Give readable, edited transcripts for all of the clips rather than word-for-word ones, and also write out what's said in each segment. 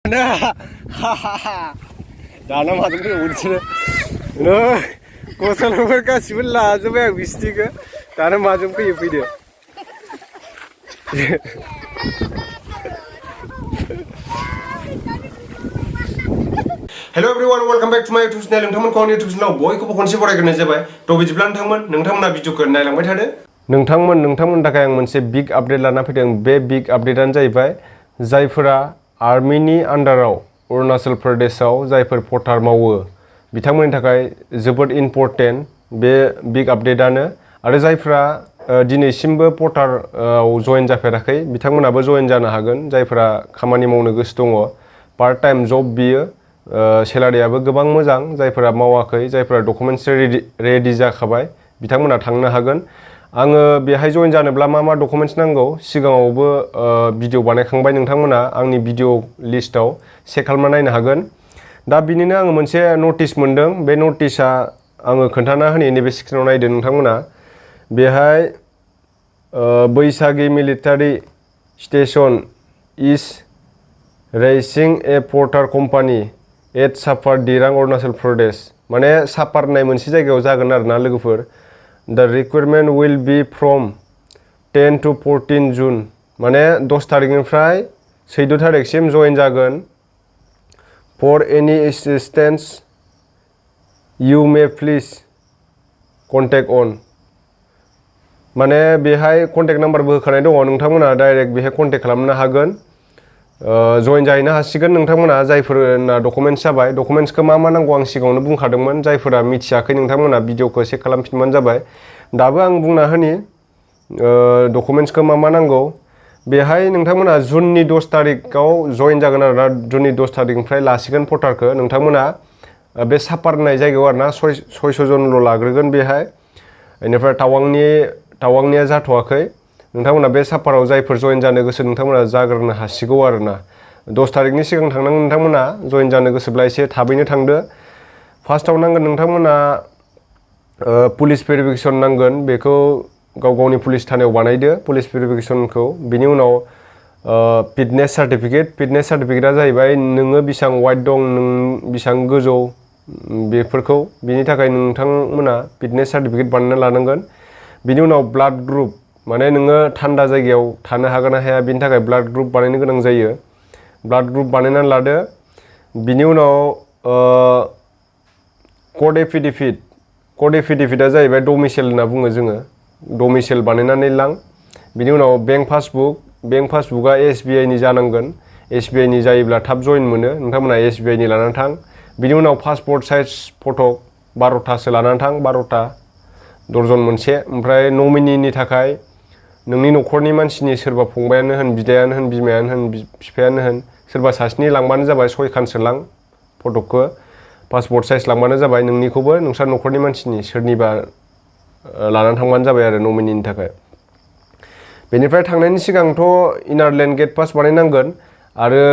दाना माजों फैबावो नोंसोरो गसलफोर गासिबो लाजोब्बाय आं बिस्टिखौ दाना माजों फैदो hello everyone welcome back to my YouTube channel नोंथांमोनखौ आंनि यूट्यूब चैनलाव बयखौबो खनसे बरायग्रोनाय जाबाय थ' बिदिब्ला नोंथांमोना भिडिअखौ नायलांबाय थादो नोंथांमोननि थाखाय आं मोनसे बिग आपडेट लाना फैदों बे बिग आपडेटआनो जाहैबाय जायफोरा आर्मिनि आन्डाराव अरुणाचल प्रदेशआव जायफोर पर्टार मावो बिथांमोननि थाखाय जोबोद इम्पर्टेन्ट बे बिग आपडेटआनो आरो जायफोरा दिनैसिमबो पर्टाराव जइन जाफेराखै बिथांमोनाबो जइन जानो हागोन जायफोरा खामानि मावनो गोसो दङ पार्ट टाइम जब बियो सेलारियाबो गोबां मोजां जायफोरा मावाखै जायफोरा डकुमेन्ट्स रेडि जाखाबाय बिथांमोना थांनो हागोन आङो बेहाय जइन जानोब्ला मा डकुमेन्ट्स नांगौ सिगाङावबो भिडिअ बानायखांबाय नोंथांमोना आंनि भिडिअ लिस्टआव चेक खालामना नायनो हागोन दा बिनिनो आङो मोनसे नटिस मोनदों बे नटिसआ आङो खोन्थाना होनि नैबे स्क्रिनाव नायदो नोंथांमोना बेहाय बैसागि military station is raising a porter company at Sapar Dirang Arunachal Pradesh माने सापार होननाय मोनसे जायगायाव जागोन आरोना लोगोफोर the requirement will be from 10 to 14 June माने 10 तारिखनिफ्राय 14 तारिखसिम जइन जागोन for any assistance you may please contact on माने बेहाय कन्टेक्ट नाम्बारबो होखानाय दङ नोंथांमोना डाइरेक्ट बेहाय कन्टेक्ट खालामनो हागोन जइन जाहैनो हासिगोन नोंथांमोना जायफोरना डकुमेन्ट्स जाबाय डकुमेन्ट्सखौ मा नांगौ आं सिगाङावनो बुंखादोंमोन जायफोरा मिथियाखै नोंथांमोना भिडिअखौ चेक खालामफिनबानो जाबाय दाबो आं बुंना होनि डकुमेन्ट्सखौ मा नांगौ बेहाय नोंथांमोना जुननि 10 तारिखआव जइन जागोन आरोना जुननि 10 तारिखनिफ्राय लासिगोन पर्टारखौ नोंथांमोना बे सापार होननाय जायगायाव आरोना 600 जनल' लाग्रोगोन बेहाय बेनिफ्राय टावांनिया जाथ'वाखै नोंथांमोना बे सापाराव जायफोर जइन जानो गोसो नोंथांमोना जाग्रोनो हासिगौ आरोना 10 तारिखनि सिगां थांनांगोन नोंथांमोना जइन जानो गोसोब्ला एसे थाबैनो थांदो फार्स्टआव नांगोन नोंथांमोना पुलिस भेरिफिकेसन नांगोन बेखौ गावनि पुलिस थानायाव बानायदो पुलिस भेरिफिकेसनखौ बिनि उनाव फिटनेस सार्टिफिकेटआ जाहैबाय नोङो बेसेबां वाइट दं नों बेसेबां गोजौ बेफोरखौ बिनि थाखाय नोंथांमोना फिटनेस सार्टिफिकेट बानायना लानांगोन बिनि उनाव ब्लाड ग्रुप माने नोङो थान्दा जायगायाव थानो हागोन ना हाया बिनि थाखाय ब्लाड ग्रुप बानायनो गोनां जायो ब्लाड ग्रुप बानायनानै लादो बिनि उनाव कड एफिडेभिटआ जाहैबाय डमिसाइल होनना बुङो जोङो डमिसाइल बानायनानै लां बिनि उनाव बेंक पासबुकआ SBI नि जानांगोन SBI नि जायोब्ला थाब जइन मोनो नोंथांमोना SBI नि लानानै थां बिनि उनाव पासपर्ट साइज फट' 12थासो लानानै थां 12था दर्जन मोनसे ओमफ्राय नमिनिनि थाखाय नोंनि न'खरनि मानसिनि सोरबा फंबायानो होन बिदायानो होन बिमायानो होन बिफायानो होन सोरबा सासेनि लांबानो जाबाय 6 खानसो लां फट'खौ पासपर्ट साइज लांबानो जाबाय नोंनिखौबो नोंस्रा न'खरनि मानसिनि सोरनिबा लानानै थांबानो जाबाय आरो नमिनिनि थाखाय बेनिफ्राय थांनायनि सिगांथ' इनार लेन गेट पास बानायनांगोन आरो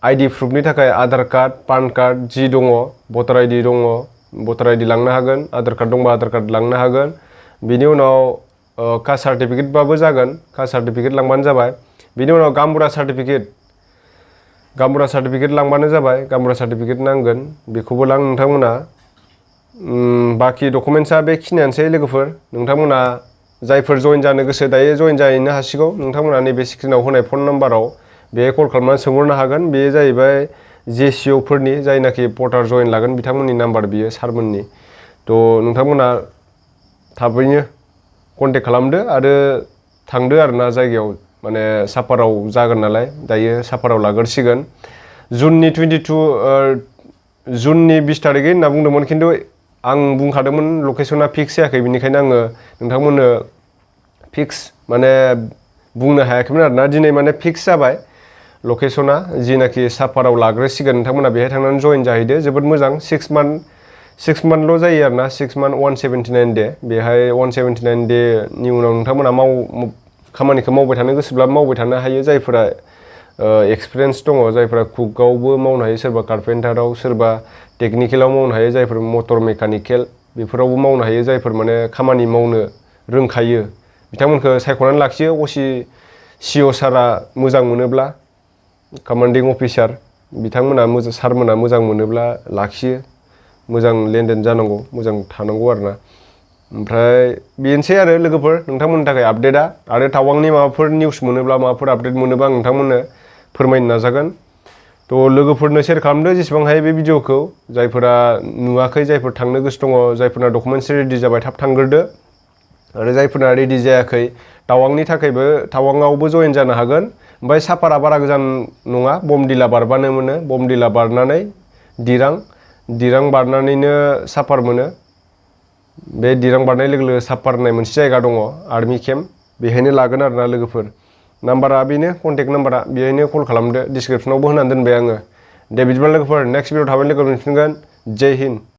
आइडि प्रुफनि थाखाय आधार कार्ड पान कार्ड जि दङ भटार आइडि दङ भटार आइडि लांनो हागोन आधार कार्ड दंबा आधार कार्ड लांनो हागोन बिनि उनाव कास्ट सार्टिफिकेटबाबो जागोन कास्ट सार्टिफिकेट लांबानो जाबाय बिनि उनाव गामबुरा सार्टिफिकेट लांबानो जाबाय गामबुरा सार्टिफिकेट नांगोन बेखौबो लां नोंथांमोना बाखि डकुमेन्ट्सआ बेखिनियानोसै लोगोफोर नोंथांमोना जायफोर जइन जानो गोसो दायो जइन जाहैनो हासिगौ नोंथांमोना नैबे स्क्रिनाव होनाय फन नाम्बाराव बे कल खालामनानै सोंहरनो हागोन बेयो जाहैबाय JCO फोरनि जायनाखि पर्टार जइन लागोन बिथांमोननि नाम्बार बियो सारमोननि थ' नोंथांमोना थाबैनो कन्टेक्ट खालामदो आरो थांदो आरोना जायगायाव माने सापाराव जागोन नालाय दायो सापाराव लाग्रोसिगोन जुननि 20 तारिखै होनना बुंदोंमोन खिन्थु आं बुंखादोंमोन लकेसना फिक्स जायाखै बेनिखायनो आङो नोंथांमोननो फिक्स माने बुंनो हायाखैमोन आरोना दिनै माने फिक्स जाबाय लकेसना जिनाखि सापाराव लाग्रोसिगोन नोंथांमोना बेहाय थांनानै जइन जाहैदो जोबोद मोजां 6 मान्थल' जायो आरोना 6 मान्थ 179 डे बेहाय 179 डेनि उनाव नोंथांमोना खामानिखौ मावबाय थानो गोसोब्ला मावबाय थानो हायो जायफोरा एक्सपिरियेन्स दङ जायफोरा कुकआवबो मावनो हायो सोरबा कारपेन्टाराव सोरबा टेकनिकेलाव मावनो हायो जायफोर मटर मेकानिकेल बेफोरावबो मावनो हायो जायफोर माने खामानि मावनो रोंखायो बिथांमोनखौ सायख'नानै लाखियो CO सारा मोजां मोनोब्ला कमान्डिं अफिसार बिथांमोना सारमोना मोजां मोनोब्ला लाखियो मोजां लेनदेन जानांगौ मोजां थानांगौ आरोना ओमफ्राय बेनोसै आरो लोगोफोर नोंथांमोननि थाखाय आपडेटआ आरो टावांनि माबाफोर निउस मोनोब्ला माबाफोर आपडेट मोनोब्ला आं नोंथांमोननो फोरमायनो नाजागोन थ' लोगोफोरनो शेयार खालामदो जेसेबां हायो बे भिडिअखौ जायफोरा नुवाखै जायफोर थांनो गोसो दङ जायफोरना डकुमेन्टस रेडि जाबाय थाब थांग्रोदो आरो जायफोरना रेडि जायाखै टावांनि थाखायबो टावांआवबो जयेन जानो हागोन ओमफ्राय सापारा बारा गोजान नङा बमदिला बारबानो मोनो बमदिला बारनानै दिरां बारनानैनो सापार मोनो बे दिरां बारनाय लोगो लोगो सापार होननाय मोनसे जायगा दङ आर्मि केम्प बेहायनो लागोन आरोना लोगोफोर नाम्बारा बेनो कन्टेक्ट नाम्बारा बेहायनो कल खालामदो डिसक्रिपसनावबो होनानै दोनबाय आङो दे बिदिब्ला लोगोफोर नेक्स्ट भिडिअ थाबैनो लोगो मोनफिनगोन जय हिन्द